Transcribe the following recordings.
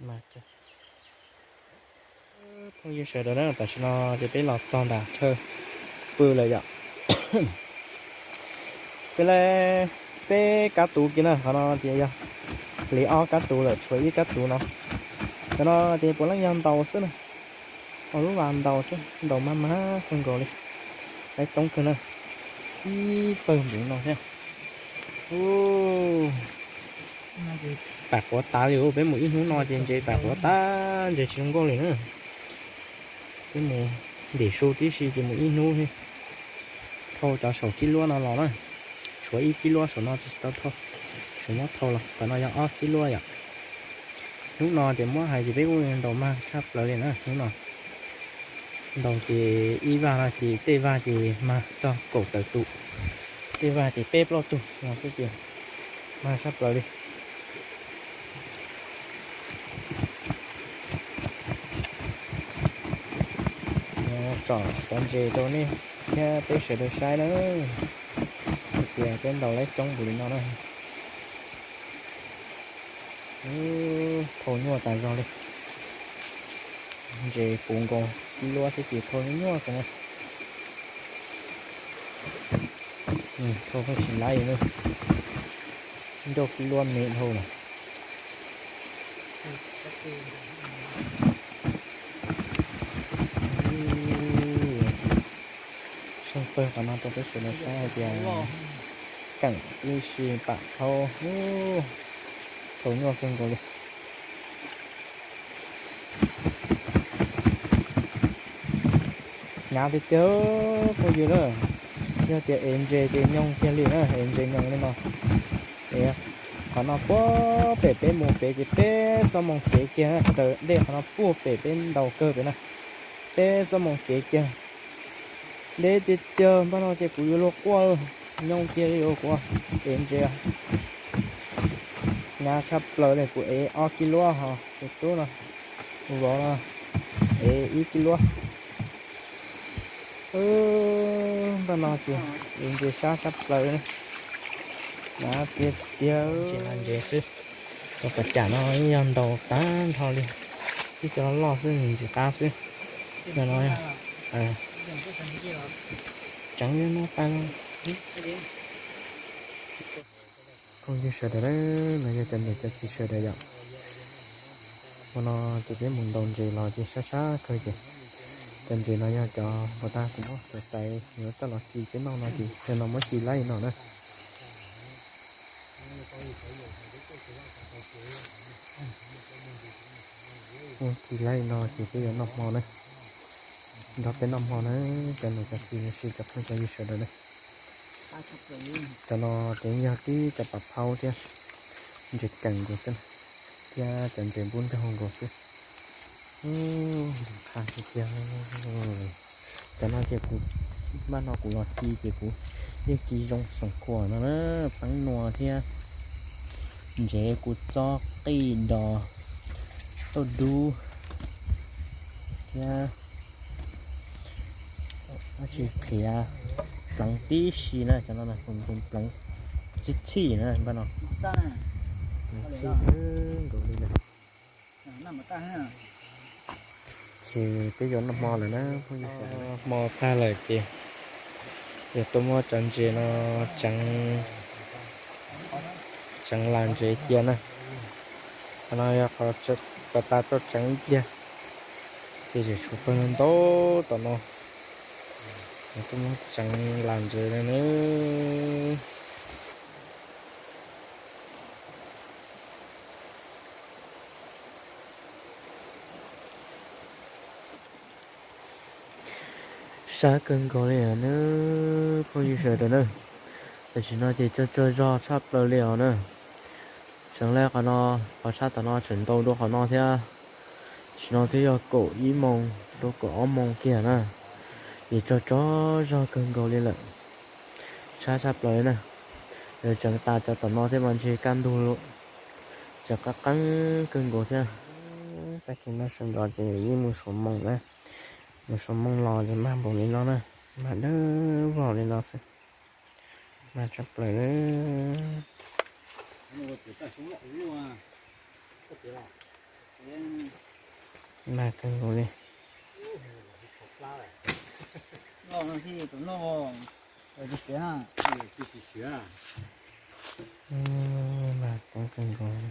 Phooj ywg sawv daws na, tam sim no ces peb los txog nram chaw pw lawm yom. Peb, peb kab tuv kiag na, qhov no ces yog hliv ob kab tuv lawm tshuav ib kab tuv no. Cov no ces puav leej yog ntaus xwb na, ua lub vas ntaus xwb, ntaus mag mag kawg nkaus li, laib coob kawg na, ib pawg npaum no thiab. Pam quav tav li, peb mus ib hnub no ces ntses pam quav tag, ntses tsis zoo nkauj li na. Peb mus ntim su tib si ces mus ib hnub thiab. Thau cov saum kib luab no los na, tshuav ib kib luab saum no tsis tau thau, tseem muab thau los. Qhov no yog ob kib luab yom. Hnub no ces muab hais ces peb kuj ntaus mag tshaj plaws li na hnub no. Ntaus ces ib vaj no ces tej vaj ces mag txog kaum tawm tus, tej vaj ces peb plaub tug no xwb ces mag tshaj plaws li. Tsom cov ntses rau nej thiab peb sawv daws saib na, hais tias peb ntaus laib coob npaum li no na. Thau nyuaj tas zog li. Ntses puv nkaus kib luab thiab ces thau nyuaj kawg na. Thau pheej tsis laib na, ncauj kib luab me dhau na. Seej pawg qhov no rau peb sawv daws saib hais tias keem ib si pam thau, thau nyuaj kawg nkaus li. Hnyav tiag tiag phooj ywg na, yog tias ev ntses ces nyoog kiag li na, ev ntses nyoog li no. Qhov no puag pem peb mus pem ces peb xuab moos kev kiag, raws dej qhov no puag pem peb ntaus kawg pem na, peb xuab moos kev kiag. Deb tiag tiag, npaj no ces kuv yuav luag quaj, nyooj kiag li kuv ev ntses. Hnyav tshaj plaws li, kuv ev ob kib luab ho tus tub no, tus vauv no ev ib kib luab. Npaj no ces ev ntses sab tshaj plaws, hnyav tiag tiag. Ntses xwb, cov pas cam no yog ntaus tag nrho li, ib co loj xwb ntxim qab xwb. No, tseev no tas no. Phooj ywg sawv daws, no yog cov niam cov txiv sawv daws yom. Hmo no ces peb mus ntaus ntses los ces sab sab kawg ces cov ntses no yog cov puag ta kuv muab xaiv xaiv yuav coj los ci peb noj no ces cov no muab ci laib no na. Muab ci laib no ces peb yuav noj hmo na, nrog peb noj hmo na, cov niam cov txiv los sis cov phooj cov ywg sawv daws na. Cov no ces yog tib cov pas phaub thiab, ntses keem nkaus xwb, thiab cov ntses npub nrog nkaus xwb. Ntxim qab tiag tiag. Cov no ces kuv, npaj no kuv los ci ces kuv yeej ci zoo xoom khuam no na, peeb nua thiab ntsev kuv txob qij dos tauj dub thiab dab tsi qhiav pleev tib si na, cov no pleev txhij txhij na npaj no, pleev txhij kawg nkaus li na. Ces peb yuav noj hmo lawm na phooj ywg sawv daws. Hmo tag lawm ces yuav tuaj muab cov ntses no tseev, tseev las ntsev cia na. Qhov no yog qhov tau tas tuaj tseev ib pliag, ces tseem tshuav pawg ntau tom no, yuav tuaj muab tseev las ntsev na. Sab kawg nkaus li na phooj ywg sawv daws na. Tam sim no ces tsaug tsaug zog tshaj plaws li os na. Tseev laib qhov no, qhov sab tom no tseem ntau dua qhov no thiab. Tam sim no twb yog kaum ib moos rau kaum ob moos kiag na, ces tsaug tsaug zog kawg nkaus li lawm. Sab tshaj plaws li na. Yuav tseev tas cov tom no thiab mas ntshe kaj ntug tseem qab qeeb kawg nkaus thiab. Tag kis no sawv ntxov ces yeej mus suav moos na, mus suav moos los ces mag npaum li no na, mag dawb vog li no xwb, mag tshaj plaws. Mag kawg nkaus li. Mag kawg nkaus.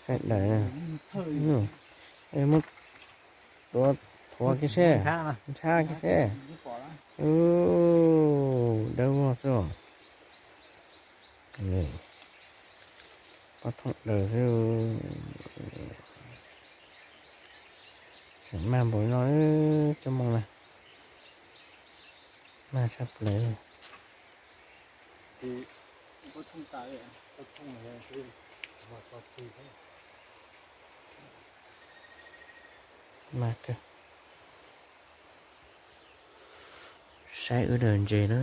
Txaij daws. Muab tuav thuav kiag seb, ntshab kiag seb. Dawb vog xwb os. Pob thooj daws xwb. Tseem mag npaum no, coj moo na. Mag tshaj plaws. Mag kawg. Saib wb daws ntses na.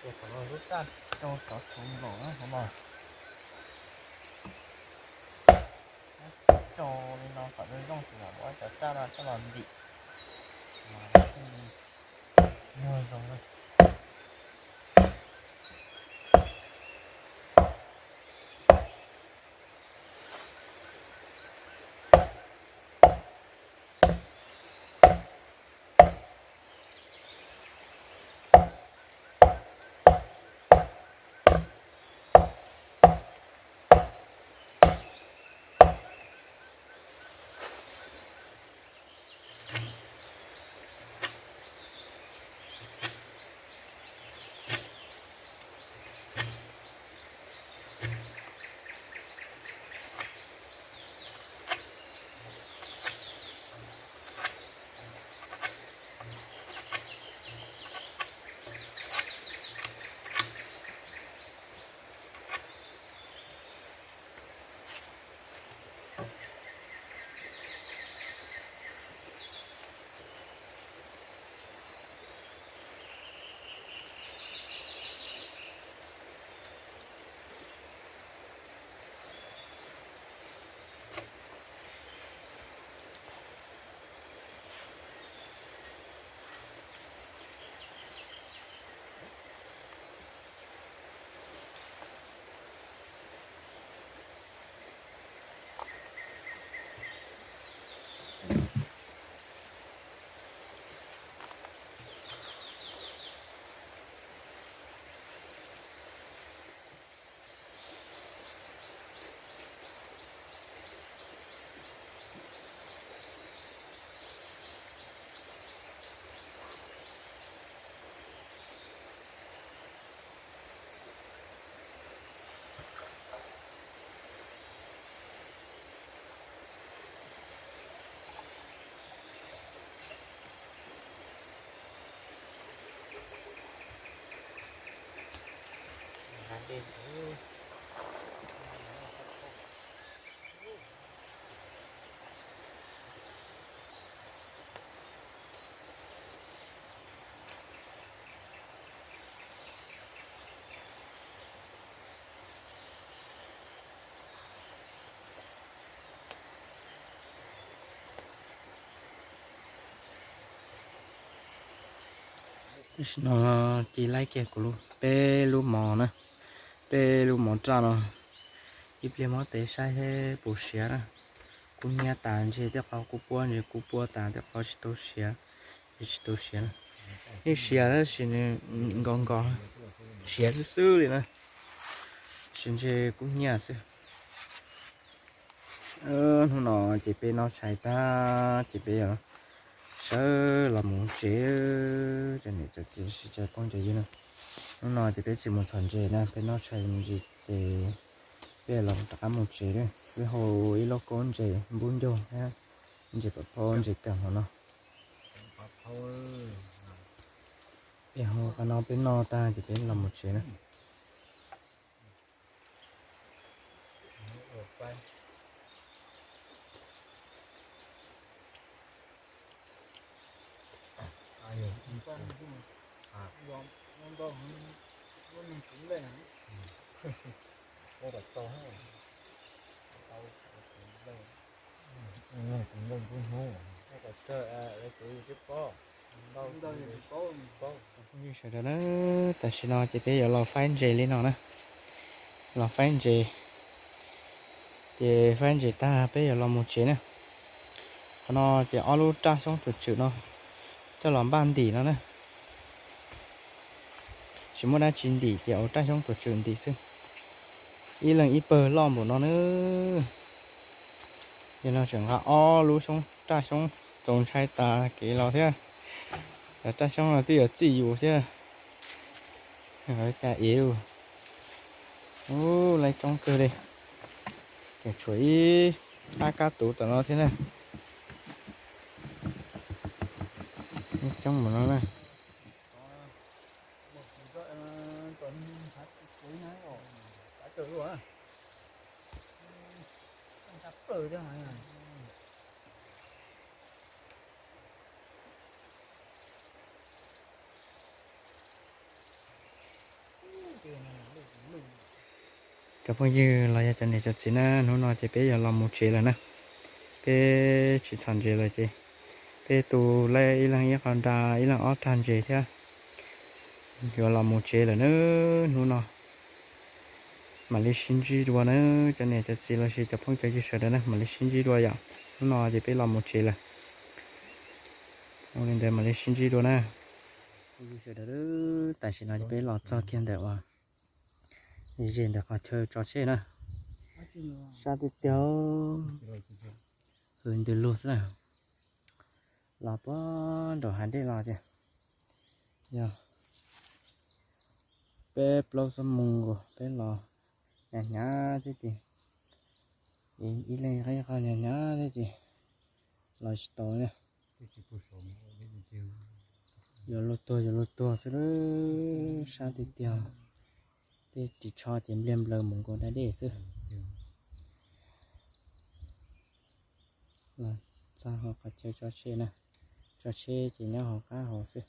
Ces qhov no lub raj rau cov txhuv nkaus na qhov no. Rau li no kom zoo zoo ces yog muab cov raj no coj los ntim. Muag zoo na. Tam sim no ci laib kiag kuv peb lub mov na, peb lub mov raj no. Ib pliag muab tev saib seb puas siav na. Kub hnyiab tas ntshe tej qhov kub puab ntshe kub puab tas tej qhov tsis tau siav, tsis tau siav na. Yeej siav tab sis nws nkos nkos, siav xwb xwb li na, tsis ntshe kub hnyiab xwb. Hnub no ces peb noj tshais tag ces peb sawv los mus tsev, cov niam cov txiv sawv daws phooj ywg na. Hnub no ces peb tsis mus txhom ntses na, peb noj tshais me ntsis ces peb los rov qab mus tsev. Peb hau ib lauj kaub ntses npub ncaug thiab ntses pam phau ntses kas hauv no. Peb hau qhov no peb noj tag ces peb los mus tsev na. Phooj ywg sawv daws na, tam sim no ces peb yuav los faib ntses li no na. Los faib ntses, ces faib ntses tag peb yuav los mus tsev na. Qhov no ces ob lub raj xyoob tuam tswm no coj los npaj ntim no na. Tsis muaj dab tsi ntim ces ua raj xyoob tuam tswm ntim xwb. Ib leeg ib pawg loj npaum no na. Yog no tseem nqa ob lub xyoob, raj xyoob txaus ntshai tas kev los thiab. Cov raj xyoob no twb yuav txij yus thiab. Cas ev, ub, laiv coob kawg li. Tseem tshuav ib qab kab tuv tom no thiab na. Coob npaum no na. Cov phooj ywg los yog cov niam cov txiv na, hnub no ces peb yuav los mus tsev lawm na. Peb tsis txhom ntses lawm ces peb tu laib ib leeg ib qho nra, ib leeg ob rag ntses thiab. Yuav los mus tsev lawm na hnub no. Mam li sib ntsib dua na cov niam cov txiv los sis cov phooj cov ywg sawv daws na, mam li sib ntsib dua yom. Hnub no ces peb los mus tsev lawm. Ua li ntawd mam li sib ntsib dua na. Phooj ywg sawv daws, tam sim no ces peb los txog kiag ntawm uas ze ntawm qhov chaw tso tsheb na. Sab tiag tiag, hws ntws lug xwb na. Los puag nraum hav dej los ces yog peb plaub xuab moos nkaus peb los hnyav hnyav thiab ces, ib leeg qab hnyav hnyav thiab ces los tsis tau na. Yuav luag tuag yuav luag tuag xwb, sab tiag tiag. Tej ris tsho ces npliag nplaws mus nkaus da dej xwb. Los txog hauv qhov chaw tso tsheb na, tso tsheb ces nyob hauv qab hauv xwb.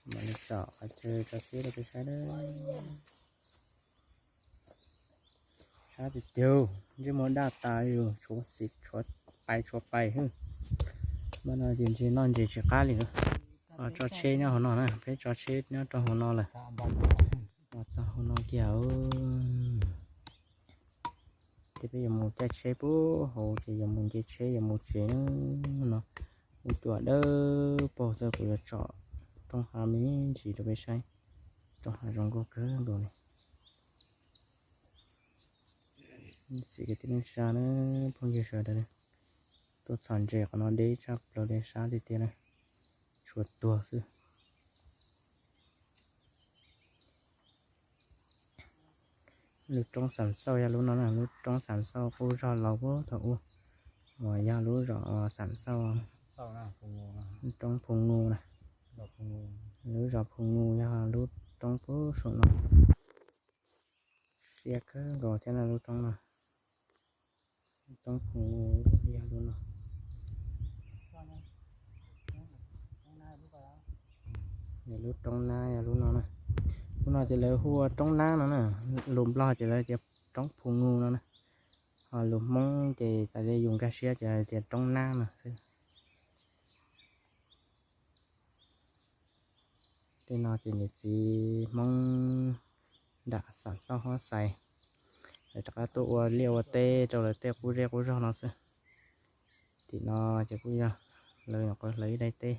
Mam li tsom qhov chaw tso tsheb rau peb saib na. Sab tiag tiag, ntsej muag daj tas li, tshuav xim tshuav pais tshuav pais xwb. Mas no ces ntshe noj ntses tsis qab li lawm. Tso tsheb nyob hauv no na, peb tso tsheb nyob rau hauv no lawm. Los txog hauv no kiag. Ces peb yuav mus caij tsheb puag hauv ces yuav mus nce tsheb yuav mus tsev no. Ua cua dawb paug xwb, kuv yuav tsom roob hav me ntsis rau peb saib. Roob hav zoo nkauj kawg nkaus li. Txiv kwv tij neej tsa na, phooj ywg sawv daws, tuaj txhom ntses qhov no deb tshaj plaws li, sab tiag tiag na, tshuav tuag xwb. Lub roob xam xauj yog lub no na, lub roob xam xauj qub zog laus puag thaum ub, uas yog lub zos xam xauj, lub roob Phu Ngu na. Lub zos Phu Ngu yog lub roob puag saum no. Siab kawg nkaus thiab na lub roob no. Lub roob Phu Ngu yog lub no. Lub roob nab yog lub no na. Lub no ces lawv hu ua roob nab no na. Lus Nplog ces lawv tias roob Phu Ngu no na. Ho lus Hmoob ces tas li yus nkag siab ces tias roob nab no xwb. Tej no ces niam txiv Hmoob nram xam xauj hob xais, lawv rov qab tuaj ua liaj ua teb rau lawv tej qub zej qub zog no xwb. Tim no ces kuj yog lawv nyuam qhuav hlawv ib daim teb.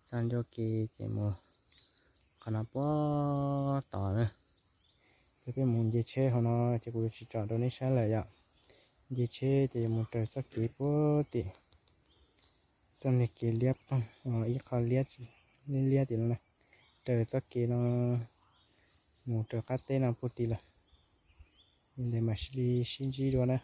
Txog ncua ke ces mus qhov no puag tod na. Ces peb mus nce tsheb hauv no ces kuv yuav tsis tsom rau nej saib lawm yom. Nce tsheb ces yuav mus raws txoj kev puag tim, txoj niag kev liab poog, ib qho liab liab tim no na. Raws txoj kev no mus raws qab teb no puag tim lawm. Li ntawd mam sib li sib ntsib dua na.